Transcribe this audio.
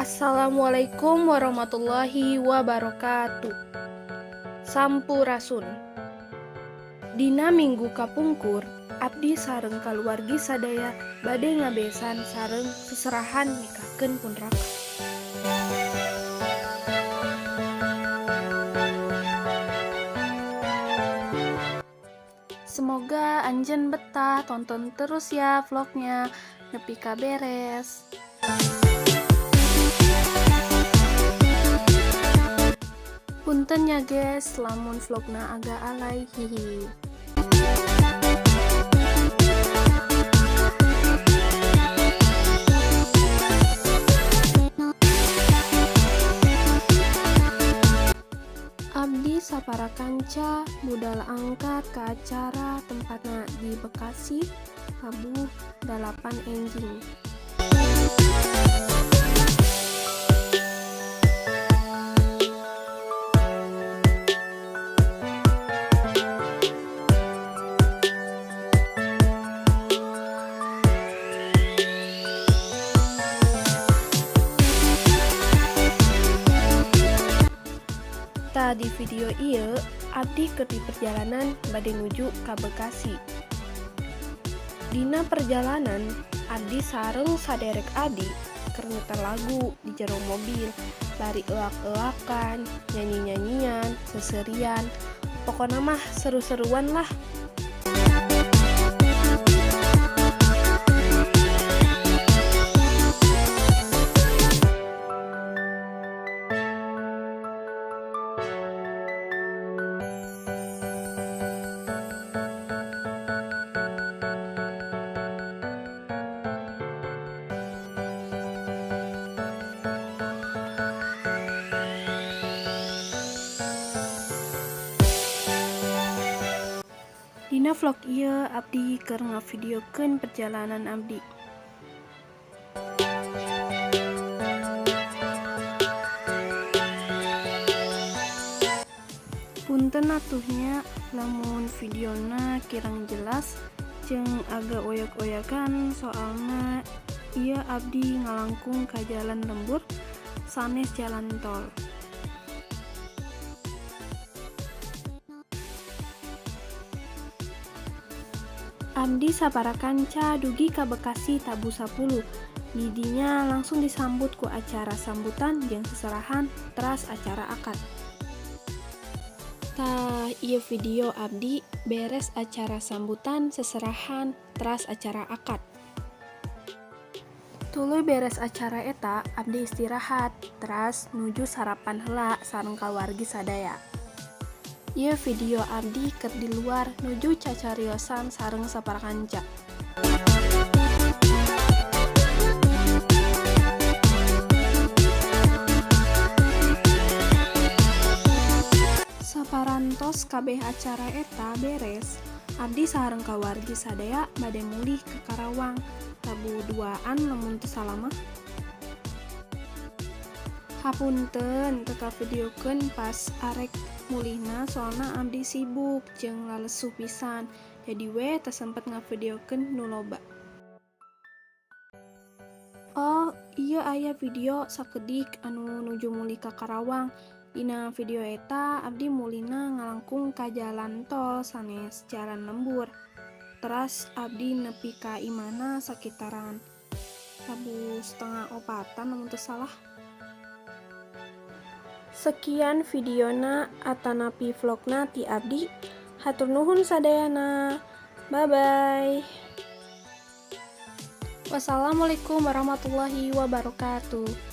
Assalamualaikum warahmatullahi wabarakatuh. Sampurasun. Dina minggu kapungkur, abdi sareng kaluargi sadaya bade ngabesan sareng seserahan nikahkeun pun raka. Semoga anjeun betah, tonton terus ya vlognya nepi ka beres. Punten ya guys, lamun vlogna agak alay, hihi. Abdi sapara kanca budal angkat ke acara tempatna di Bekasi, tabuh 8 enjing. Tah, di video ieu abdi keur di perjalanan bade nuju ka Bekasi. Dina perjalanan, abdi sareng saderek adi keur nyetel lagu di jero mobil bari eak-eakan, nyanyi-nyanyian, seuseurian, pokona mah seru-seruan lah. Dina vlog ieu abdi keur ngavideokeun perjalanan abdi. Punten atuh nya lamun videona kirang jelas jeung agak oyag-oyagan, soalna ieu abdi ngalangkung ka jalan lembur sanes jalan tol. Abdi sapara kanca dugi ka Bekasi tabuh 10. Di dinya langsung disambut ku acara sambutan jeung seserahan, teras acara akad. Tah, ieu video abdi beres acara sambutan, seserahan, teras acara akad. Tuluy beres acara eta, abdi istirahat, teras nuju sarapan heula sareng kaluargi sadaya. Ieu video abdi keur di luar nuju cacariosan sareng sapara kanca. Saparantos kabeh acara eta beres, abdi sareng kaluargi sadaya bade mulih ka Karawang tabuh 2an lamun teu salah mah. Hapunten teu kavideokeun pas arek mulihna, soalna abdi sibuk jeung lalesuh pisan, jadi we teu sempet ngavideokeun nu loba. Oh, ieu aya video sakedik anu nuju mulih ka Karawang. Dina video eta abdi mulihna ngalangkung ka jalan tol sanes jalan lembur. Teras abdi nepi ka imahna sakitaran tabuh setengah opatan lamun teu salah. Sekian videona atanapi vlogna ti abdi. Hatur nuhun sadayana. Bye bye. Wassalamualaikum warahmatullahi wabarakatuh.